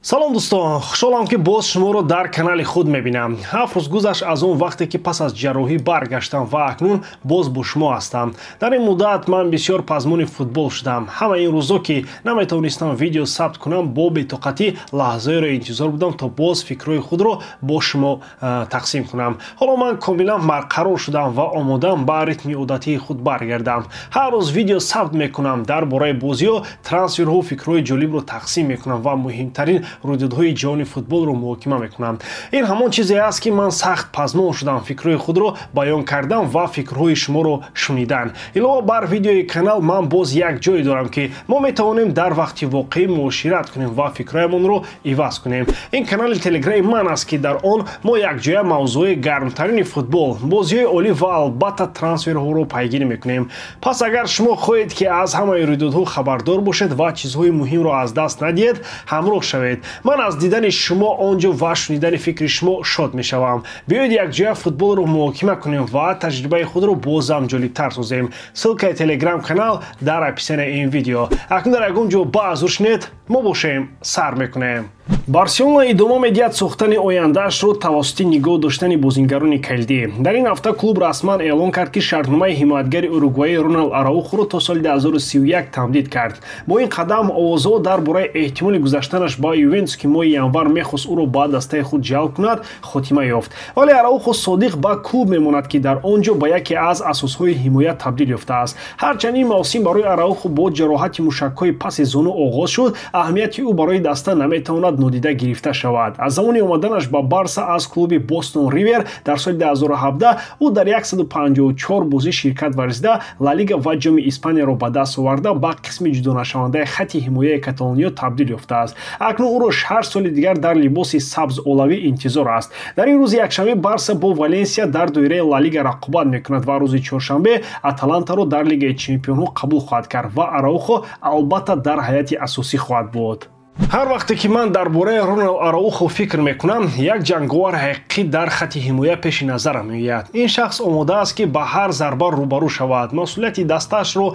Салом, дӯстон, хушҳолам, ки боз шуморо дар канали худ мебинам. 7 рӯз гузашт аз он вақте, ки пас аз ҷарроҳӣ баргаштам ва акнун боз бо шумо ҳастам. Дар ин муддат ман бисёр пазмони футбол шудам. Ҳамаи ин рӯзо, ки наметавонистам видео сабт кунам, бо бетоқатӣ лаҳзаеро интизор будам, то боз фикрҳои худро бо шумо тақсим кунам. Ҳоло ман комилан барқарор шудам ва омодаам ба ритми одатии худ баргардам. Ҳар рӯз видео сабт мекунам, дар бораи бозиҳо, трансферҳо фикрҳои ҷолибро тақсим мекунам ва муҳимтарин рӯйдодҳои ҷаҳони футболро муҳокима мекунам. Ин ҳамон чизе аст, ки ман сахт пазмон шудам: фикрҳои худро баён кардан ва фикрҳои шуморо шунидан. Илова бар видеои канал, ман боз як ҷое дорам, ки мо метавонем дар вақти воқеӣ муошират кунем ва фикрҳоямонро иваз кунем. Ин канали Телеграми ман аст, ки дар он мо якҷоя мавзӯи гармтарини футбол, бозиҳои олӣ ва албатта трансферҳоро пайгирӣ мекунем. Пас агар шумо хоҳед, ки аз ҳамаи рӯйдодҳо хабардор бошед ва чизҳои муҳимро аз даст надиҳед, ҳамроҳ шавед. Ман аз дидани шумо он ҷо ва шунидани фикри шумо шод мешавам. Биёед, якҷоя футболро муҳокима кунем ва таҷрибаи худро бозам ҷолибтар созем. Ссылкаи Телеграм канал дар описанияи ин видео. Акнун дар ягон ҷо баъзур шинед, мо бошем, сар мекунем. Барселона идома медиҳад сохтани ояндаашро тавассути нигоҳ доштани бозингарони калидӣ. Дар ин ҳафта клуб расман эълон кард, ки шартномаи ҳимоятгари уругваи Роналд Араухоро то соли 2031 тамдид кард. Бо ин қадам овозҳо дар бораи эҳтимоли гузаштанаш ба Ювентус, ки моҳи январ мехост ӯро ба дастаи худ ҷалб кунад, хотима ёфт. Вале Араухо содиқ ба клуб мемонад, ки дар он ҷо ба яке аз асосҳои ҳимоя табдил ёфтааст. Ҳарчанд ин мавсим барои Араухо бо ҷароҳати мушакҳои паси зону оғоз шуд, аҳамияти ӯ барои даста наметавонад нодида гирифта шавад. Аз замони омаданаш ба Барса аз клуби Бостон Ривер дар соли 2017, ӯ дар 154 бозӣ ширкат варзида, Ла Лига ва Ҷоми Испанияро ба даст оварда, ба қисми ҷудонашавандаи хатти ҳимояи каталониё табдил ёфтааст. Акнун ӯро 6 соли дигар дар либоси сабз-олавӣ интизор аст. Дар ин рӯзи якшанбе Барса бо Валенсия дар доираи Ла Лига рақобат мекунад ва рӯзи чоршанбе Аталантаро дар Лигаи чемпионҳо қабул хоҳад кард ва Араухо албатта дар ҳайати асосӣ хоҳад буд. Ҳар вақте ки ман дар бораи Роналд Араухо фикр мекунам, як ҷанговар ҳақиқӣ дар хатти ҳимоя пеши назарам меояд. Ин шахс омода аст, ки ба ҳар зарба рӯбарӯ шавад, масъулияти дастаашро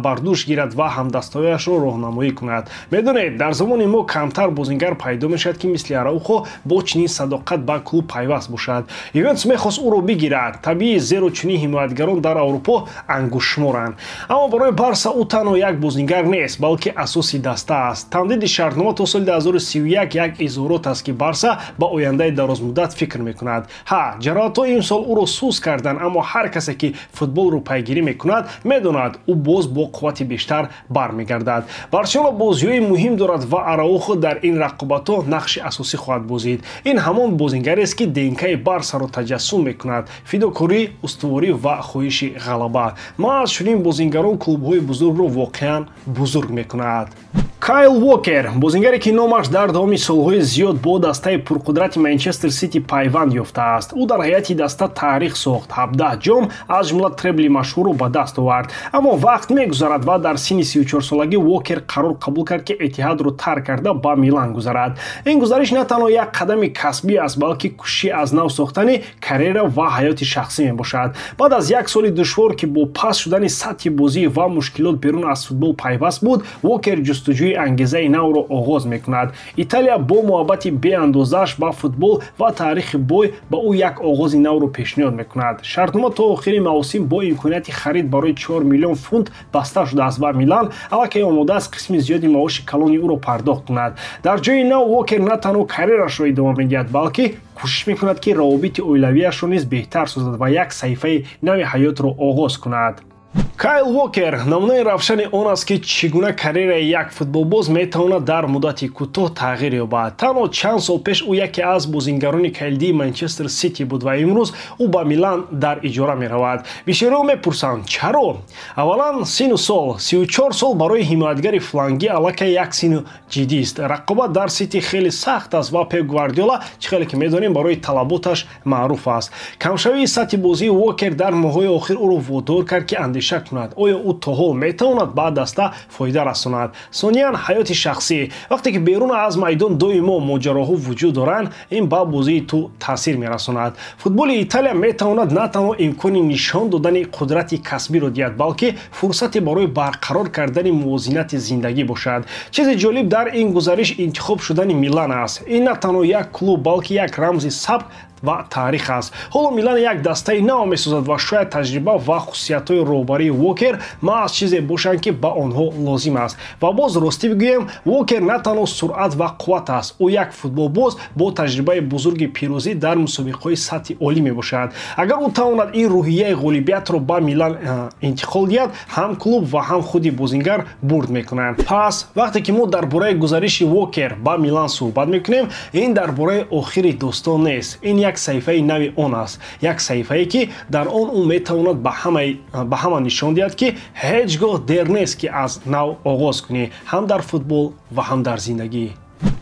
бар дӯш гирад ва ҳамдастаҳояшро роҳнамоӣ кунад. Медонед, дар замони мо камтар бозингар пайдо мешавад, ки мисли Араухо бо чунин садоқат ба клуб пайваст бошад. Ювентус мехост ӯро бигирад, табиӣ, зеро чунин ҳимоятгарон дар Аврупо ангуштшуморанд. Аммо барои Барса ӯ танҳо як бозингар нест, балки асоси даста аст. Тамдиди шартнома то соли 2031 як изҳорот аст, ки Барса ба ояндаи дарозмуддат фикр мекунад. Ҳа, ҷароҳатҳо имсол ӯро сус карданд, аммо ҳар касе, ки футболро пайгирӣ мекунад, медонад, ӯ боз бо қуввати бештар бармегардад. Барселона бозиҳои муҳим дорад ва Араухо дар ин рақобатҳо нақши асосӣ хоҳад бозид. Ин ҳамон бозингарест, ки ДНКи Барсаро таҷассум мекунад: фидокорӣ, устуворӣ ва хоҳиши ғалаба. Маҳз чунин бозингарон клубҳои бузургро воқеан бузург мекунад. Кайл Уокер, бозингаре, ки номаш дар давоми солҳои зиёд бо дастаи пурқудрати Манчестер Сити пайванд ёфтааст. Ӯ дар ҳайати даста таърих сохт, 17 ҷом, аз ҷумла требли машҳурро ба даст овард. Аммо вақт мегузарад ва дар синни 34-солагӣ Уокер қарор қабул кард, ки Этиҳадро тарк карда, ба Милан гузарад. Ин гузариш на танҳо як қадами касбӣ аст, балки кӯшиши аз нав сохтани карьера ва ҳаёти шахсӣ мебошад. Баъд аз як соли душвор, ки бо паст шудани сатҳи бозӣ ва мушкилот берун аз футбол пайваст буд, Уокер ҷустуҷӯи ангезаи навро оғоз мекунад. Италия бо муҳаббати беандозааш ба футбол ва таърихи бой ба ӯ як оғози навро пешниҳод мекунад. Шартнома то охири мавсим бо имконияти харид барои 4 миллион фунт баста шудааст ва Милан аллакай омода аст қисми зиёди маоши калони ӯро пардохт кунад. Дар ҷои нав Уокер на танҳо карьерашро идома медиҳад, балки кӯшиш мекунад, ки равобити оилавиашро низ беҳтар созад ва як саҳифаи нави ҳаётро оғоз кунад. Кайл Уокер намунаи равшани он аст, ки чӣ гуна карьераи як футболбоз метавонад дар муддати кӯтоҳ тағйир ёбад. Танҳо чанд сол пеш ӯ яке аз бозингарони калидии Манчестер Сити буд ва имрӯз ӯ ба Милан дар иҷора меравад. Бисёриҳо мепурсанд, чаро? Аввалан, сину сол: 34 сол барои ҳимоятгари флангӣ аллакай як сину ҷиддист. Рақобат дар Сити хеле сахт аст ва Пеп Гвардиола, чӣ хеле ки медонем, барои талаботаш маъруф аст. Камшавии сатҳи бозии Уокер дар моҳҳои охир ӯро водор кард, ки андеша андеша кунад, оё ӯ то ҳол метавонад ба даста фоида расонад. Сониян, ҳаёти шахсӣ. Вақте ки берун аз майдон доимо моҷароҳо вуҷуд доранд, ин ба бозии ту таъсир мерасонад. Футболи Италия метавонад на танҳо имкони нишон додани қудрати касбиро диҳад, балки фурсате барои барқарор кардани мувозинати зиндагӣ бошад. Чизи ҷолиб дар ин гузариш интихоб шудани Милан аст. Ин на танҳо як клуб, балки як рамзи сабк ва таърих аст. Ҳоло Милан як дастаи нав месозад ва шояд таҷриба ва хусусиятҳои роҳбарии Уокер маҳз чизе бошанд, ки ба онҳо лозим аст. Ва боз ростӣ бигӯем, Уокер на танҳо суръат ва қувват аст, ӯ як футболбоз бо таҷрибаи бузурги пирӯзӣ дар мусобиқаҳои сатҳи олӣ мебошад. Агар ӯ тавонад ин рӯҳияи ғолибиятро ба Милан интиқол диҳад, ҳам клуб ва ҳам худи бозингар бурд мекунанд. Пас вақте ки мо дар бораи гузариши Уокер ба Милан суҳбат мекунем, ин дар бораи охири достон нест. Ин як саҳифаи нави он аст, як саҳифае, ки дар он ӯ метавонад ба ҳама нишон диҳад, ки ҳеҷ гоҳ дер нест, ки аз нав оғоз кунӣ, ҳам дар футбол ва ҳам дар зиндагӣ.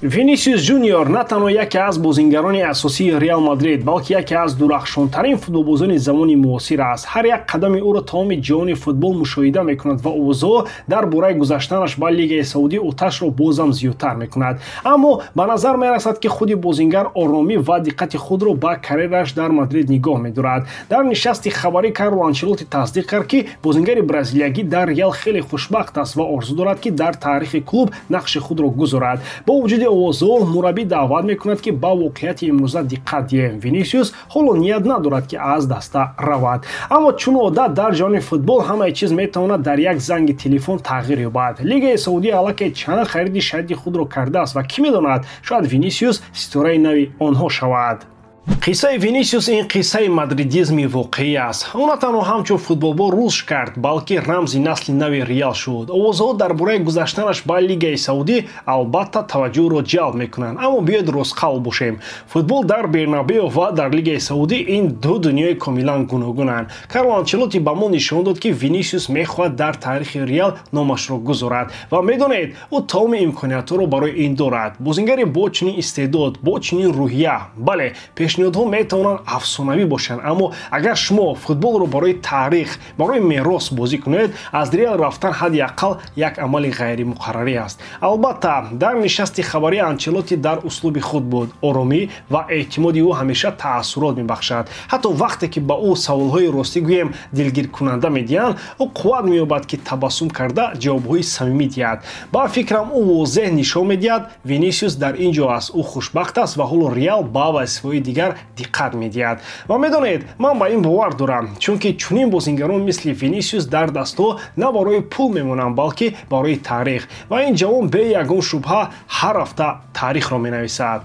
Винисиус Жуниор на танҳо яке аз бозингарони асосии Реал Мадрид, балки яке аз дурахшонтарин футболбозони замони муосир аст. Ҳар як қадами ӯро тамоми ҷаҳони футбол мушоҳида мекунад ва овозҳо дар бораи гузаштанаш ба Лигаи Саудӣ оташро бозам зиёдтар мекунад. Аммо ба назар мерасад, ки худи бозингар оромӣ ва диққати худро ба карьераш дар Мадрид нигоҳ медорад. Дар нишасти хабарӣ Карло Анчелотти тасдиқ кард, ки бозингари бразилиягӣ дар Реал хеле хушбахт аст ва орзу дорад, ки дар таърихи клуб нақши худро гузорад. Бо вуҷуди овозҳо, мураббӣ даъват мекунад, ки ба воқеияти имрӯза диққат диҳем. Винисиус ҳоло ният надорад, ки аз даста равад. Аммо чун одат дар ҷаҳони футбол ҳамаи чиз метавонад дар як занги телефон тағйир ёбад. Лигаи Саудӣ аллакай чанд хариди шадиди худро кардааст ва кӣ медонад, шояд Винисиус ситораи нави онҳо шавад. Қиссаи Винисиус ин қиссаи мадридизми воқеӣ аст. Ӯ на танҳо ҳамчун футболбоз рушд кард, балки рамзи насли нави Реал шуд. Овозҳо дар бораи гузаштанаш ба Лигаи Саудӣ албатта таваҷҷӯҳро ҷалб мекунанд, аммо биёед ростқавл бошем. Футбол дар Бернабео ва дар Лигаи Саудӣ ин ду дунёи комилан гуногунанд. Карло Анчелотти ба мо нишон дод, ки Винисиус мехоҳад дар таърихи Реал номашро гузорад ва медонед, ӯ тамоми имкониятҳоро барои ин дорад. Бозингари бо чунин истеъдод, бо чунин рӯҳия, бале, пешниҳодҳо метавонанд афсонавӣ бошанд, аммо агар шумо футболро барои таърих, барои мерос бозӣ кунед, аз Реал рафтан ҳадди ақал як амали ғайримуқаррарӣ аст. Албатта, дар нишасти хабарӣ Анчелотти дар услуби худ буд. Оромӣ ва эътимоди ӯ ҳамеша таассурот мебахшад. Ҳатто вақте ки ба ӯ саволҳои ростӣ гӯем дилгиркунанда медиҳанд, ӯ қувват меёбад, ки табассум карда ҷавобҳои самимӣ диҳад. Ба фикрам, ӯ возеҳ нишон медиҳад, Винисиус дар ин ҷо аст, ӯ хушбахт аст ва ҳоло Реал ба вазифаҳои дигар диққат медиҳад. Ва медонед, ман ба ин бовар дорам, чунки чунин бозингарон мисли Винисиус дар дастҳо на барои пул мемонанд, балки барои таърих. Ва ин ҷавон бе ягон шубҳа ҳар ҳафта таърихро менависад.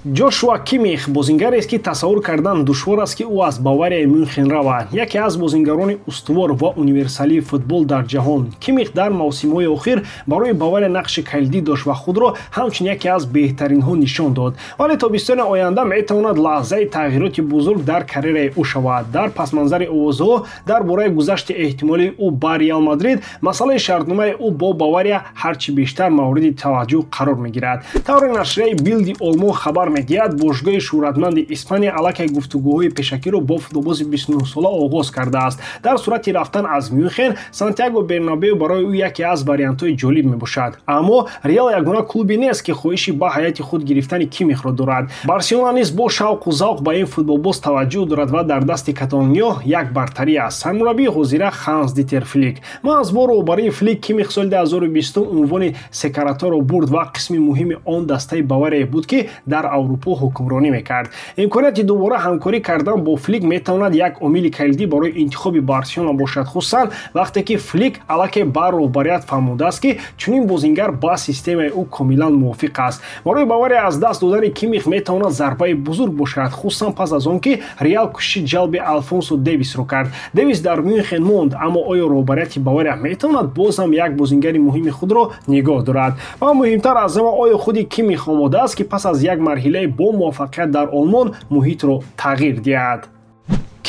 Ҷошуа Кимих бозингарест, ки тасаввур кардан душвор аст, ки ӯ аз Баварияи Мюнхен равад. Яке аз бозингарони устувор ва универсалии футбол дар ҷаҳон. Кимих дар мавсимҳои охир барои Бавария нақши калидӣ дошт ва худро ҳамчун яке аз беҳтаринҳо нишон дод. Вале тобистони оянда метавонад лаҳзаи тағйироти бузург дар карьераи ӯ шавад. Дар пасманзари овозҳо дар бораи гузашти эҳтимолии ӯ ба Реал Мадрид, масъалаи шартномаи ӯ бо Бавария ҳарчи бештар мавриди таваҷҷӯҳ қарор мегирад. Тавре нашрияи Билди Олмон хабар медиҳад, бошгоҳи шӯҳратманди Испания аллакай гуфтугӯҳои пешакиро бо футболбози 29-сола оғоз кардааст. Дар сурати рафтан аз Мюнхен, Сантьяго Бернабео барои ӯ яке аз вариантҳои ҷолиб мебошад. Аммо Реал ягона клубе нест, ки хоҳиши ба ҳайати худ гирифтани Кимихро дорад. Барселона низ бо шавқу завқ ба ин футболбоз таваҷҷӯҳ дорад ва дар дасти каталониё як бартарӣ аст. Сармураббии ҳозира Ханс Дитер Флик. Маҳз бо роҳбарии Флик Кимих соли 2020 унвони секараторо бурд ва қисми муҳими он дастаи Бавария буд, ки дар Аврупо ҳукмронӣ мекард. Имконияти дубора ҳамкорӣ кардан бо Флик метавонад як омили калидӣ барои интихоби Барселона бошад, хусусан вақте ки Флик аллакай ба роҳбарият фаҳмодааст, ки чунин бозингар ба системаи ӯ комилан мувофиқ аст. Барои Бавария аз даст додани Кимих метавонад зарбаи бузург бошад, хусусан пас аз он ки Реал кӯшиши ҷалби Алфонсо Девисро кард. Девис дар Мюнхен монд, аммо оё роҳбарияти Бавария метавонад боз ҳам як бозингари муҳими худро нигоҳ дорад? Ва муҳимтар аз ҳама, оё худи Кимих омода аст, ки пас аз як марҳилаи бо муваффақият дар Олмон муҳитро тағйир диҳад?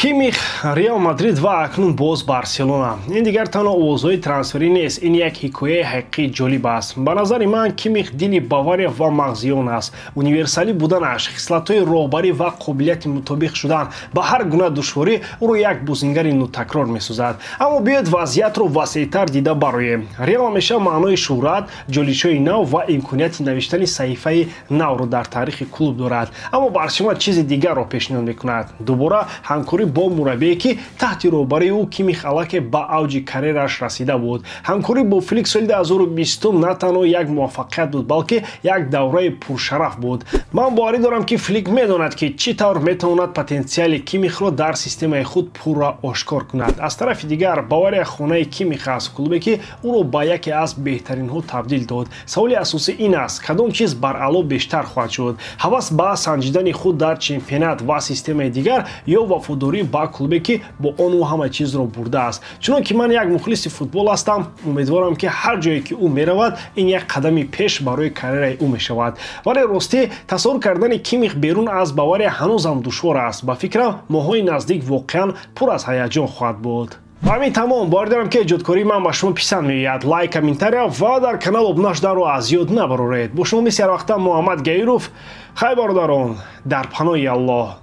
Кимих, Реал Мадрид ва акнун боз Барселона. Ин дигар танҳо овозҳои трансферӣ нест, ин як ҳикояи ҳақиқии ҷолиб аст. Ба назари ман, Кимих дили Бавария ва мағзи он аст. Универсалӣ буданаш, хислатҳои роҳбарӣ ва қобилияти мутобиқ шудан ба ҳар гуна душворӣ ӯро як бозингари нотакрор месозад. Аммо биёед вазъиятро васеътар дида бароем. Реал ҳамеша маънои шӯҳрат, ҷолишҳои нав ва имконияти навиштани саҳифаи навро дар таърихи клуб дорад. Аммо Барселона чизи дигарро пешниҳод мекунад. Дубора ҳамкорӣ бо мураббие, ки таҳти роҳбарии ӯ Кимих аллакай ба авҷи карьерааш расида буд. Ҳамкорӣ бо Флик соли 2020 на танҳо як муваффақият буд, балки як давраи пуршараф буд. Ман боварӣ дорам, ки Флик медонад, ки чӣ тавр метавонад потенсиали Кимихро дар системаи худ пурра ошкор кунад. Аз тарафи дигар, Бавария хонаи Кимих аст, клубе, ки ӯро ба яке аз беҳтаринҳо табдил дод. Саволи асосӣ ин аст: кадом чиз баръало бештар хоҳад шуд? Ҳавас ба санҷидани худ дар чемпионат ва системаи дигар ё вафодорӣ ба клубе, ки бо он ӯ ҳама чизро бурдааст? Чунон ки ман як мухлиси футбол ҳастам, умедворам, ки ҳар ҷое ки ӯ меравад, ин як қадами пеш барои карьераи ӯ мешавад. Вале ростӣ, тасаввур кардани Кимих берун аз Бавария ҳанӯзам душвор аст. Ба фикрам, моҳҳои наздик воқеан пур аз ҳаяҷон хоҳад буд. Ва ҳамин тамом. Бовар дорам, ки эҷодкории ман ба шумо писанд меояд. Лайк, комментария ва дар канал обуна шуданро аз ёд набароред. Бо шумо мисли ҳарвақта Муҳаммад Гаиров. Хай, бародарон, дар паноҳи Аллоҳ.